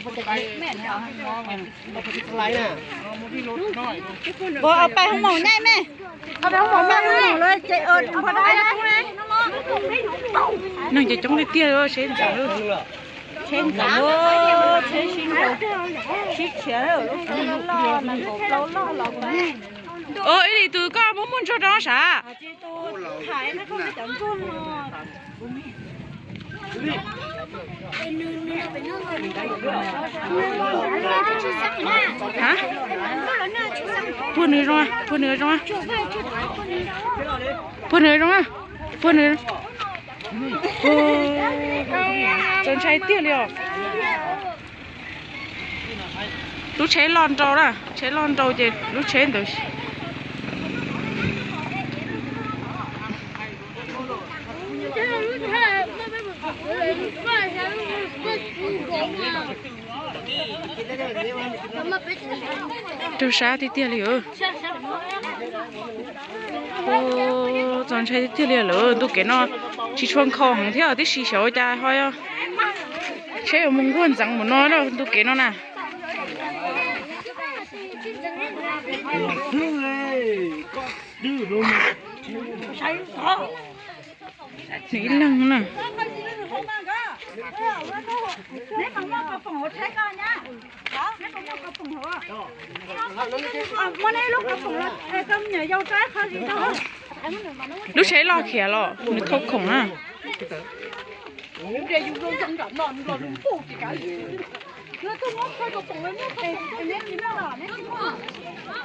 Pais hoo maum nyaij me. Pais hoo maum lawm ces, neeg ces coob tiag tiag, tsheb ntxeev, tsheb ntxeev, tsheb sib nraus, sib tshiav, lub tsheb loj loj, nees nkaum plaub loj los. Ib li tus koj muaj muaj ntsuag rau sav. Puag nws zoo, puag nws zoo, puag nws zoo, puag nws. Txaus ntshai tiag li os. Lub tsheb loj nrau na, tsheb loj nrau ces lub tsheb ntawd. Raug sab tiag tiag li. Txaus ntshai tiag tiag li lawm, ntu kev no tsis tshua nkhaus heev thiab tib si, xyov ua cas ho tsheb yuav mus nkuaj ntxeev mus no ntu kev no na. Nws ib leeg na. Lub tsheb loj khiav los nws thauj khoom na.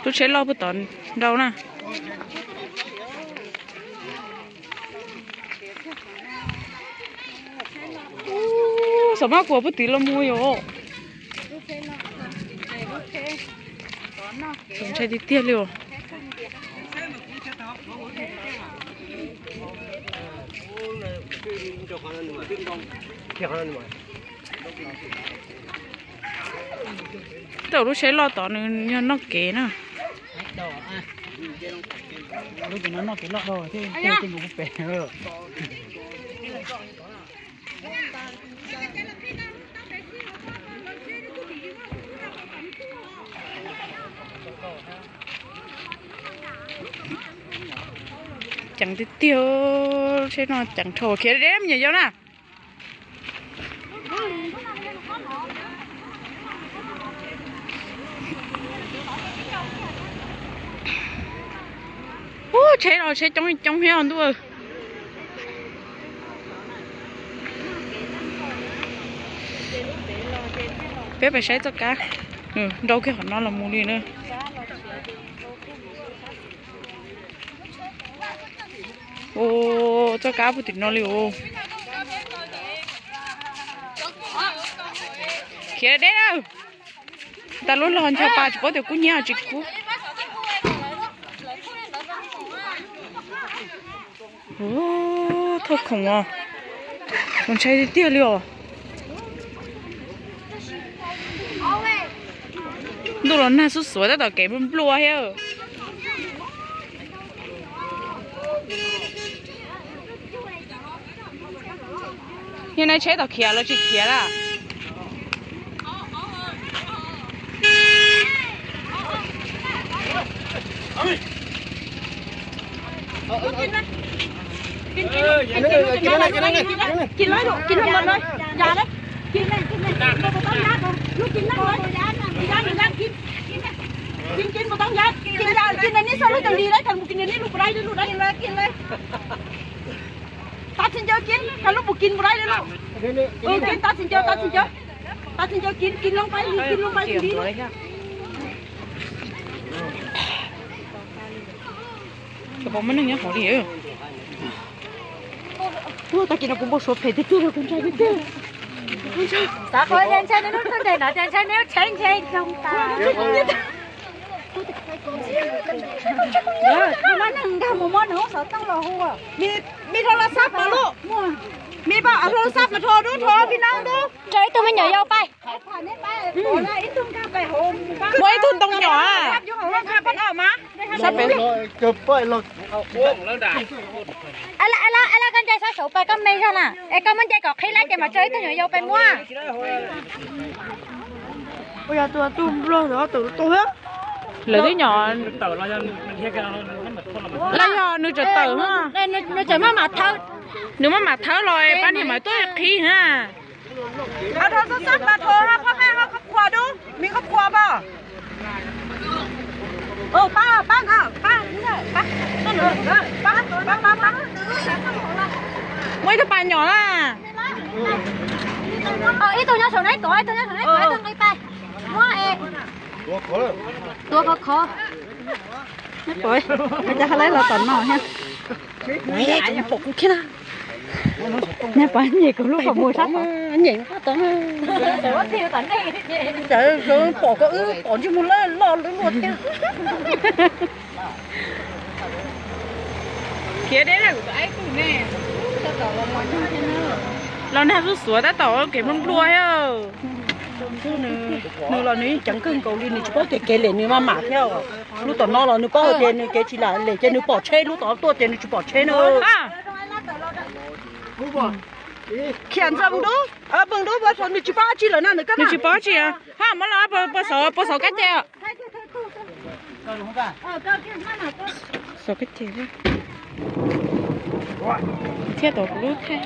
Lub tsheb loj puag tom nrau na. Xav maj kuas puag tid los mus yom. Txaus ntshai tiag tiag li os. Tau lub tsheb loj tod nws yog noj kev na. Ceev tiag tiag, tsheb no ceev dhau, khiav deb me nyuam yaus na. Ub, tsheb los tsheb coob coob thiab ntuj. Peb pais saib txoj kab, nrau kiag qhov no los mus li na. Ua, txoj kab puag tim no li os. Khiav deb na. Tas lub los ncho pa tsis paub tias kub nyiab tsis kub. Thauj khoom os, txaus ntshai tiag tiag li os. Ntuj los nag xuj xuav tab tom kev nplua thiab. Yog na, tsheb tom khiav los tsis khiav lawm. Tab tsis nco kis, kis lub mus kis mus dai li lawm. Kis tab tsis nco, tab tsis nco. Tab tsis nco kis, kis loo pais li, kis loo pais li. Cov pom muaj neeg nyob hauv li. Ua tag kis no kuv npau suav phem tiag tiag, kuv ntshai tiag tiag. Xav qhov tias ntshai nws lub txoj nres no tias ntshai nws lub tsheb ntshe zoo tas. Muaj neeg nkag mus muab nws lub xov tooj los hu. Mi rho los xab pas lub. Mi rho los xab pas rho dub rho phi nab dub. Tso ib tug me nyuam yau pais. Muaj ib tug ntoo nyuam. Sab pem. Koj ncaim sab saud pais koj me zog na, es koj muab nce kom qhib lawm ces mam tso ib tug nyuam yau pais muab. Lawv twb nyom, los yog nws tseem tawm, nws maj mam thawb los pab niag mam tuaj qhib na. Muaj ib tug pas nyom na. Ib tug nyob saum no, ib tug nyob saum no, ib tug nqis pais. Muab es tua khov khov. Cas ho laib los tom no thiab. Pom kuv thiab na. Neb pom nyem kuv lub qhov muag sab tod. Nyem sab tod. Pom koj wb pom ntsej muag loj loj lub luaj thiab. Khiav deb na kuv tus aib tug ne. Los nag xub xuav tab tom kev npluaj npluaj thiab. Nws los nws yeej ceev kawg nkaus li, nws tsis paub tias kev lem nws maj mam thiab. Lub tom no los nws paub hais tias nws kev tsis lam lem ces nws pom tsheb, lub tom tuaj ces nws tsis pom tsheb na. Khiav ntxov dub, nws tsis paub dab tsi lawm na, nws tsis paub dab tsi. Ha, muab los puas xauv kab ce. Xauv kab ce thiab tom kuv lub thaij.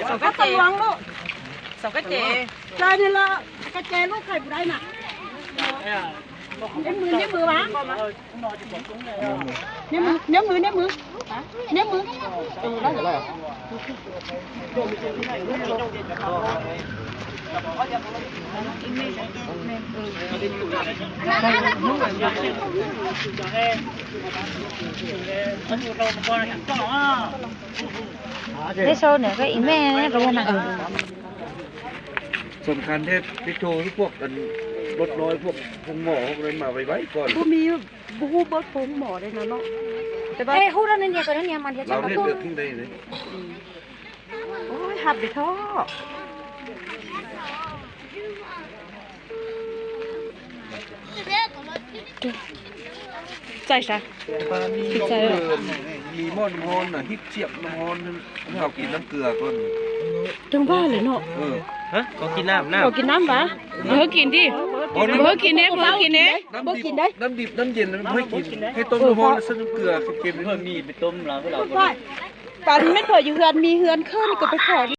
Xauv kab ce. Neb sau niam koj email rau yog na. Sov khan thiab peb tug phuaj, lub no phuaj phooj mom peb mas vais vais koj. Pub mi, pub phooj mom li no no. Hu rau nws niam kom nws niam mam nrhiav tau. Hab pem thoj. Txais sav? Tsis txais. Mì món noo hib tsiam noo, hau kis nab kws ko. Cov vaj lawm no. Kis nab, kis nab vas. Hau kis nti. Hau kis ne, hau kis ne. Nab dib nab yees hau kis, hais tau noo xwb nab kws ces mì tom. Tam mej phom yus hwm mì hwm khawb nws kws peb phom.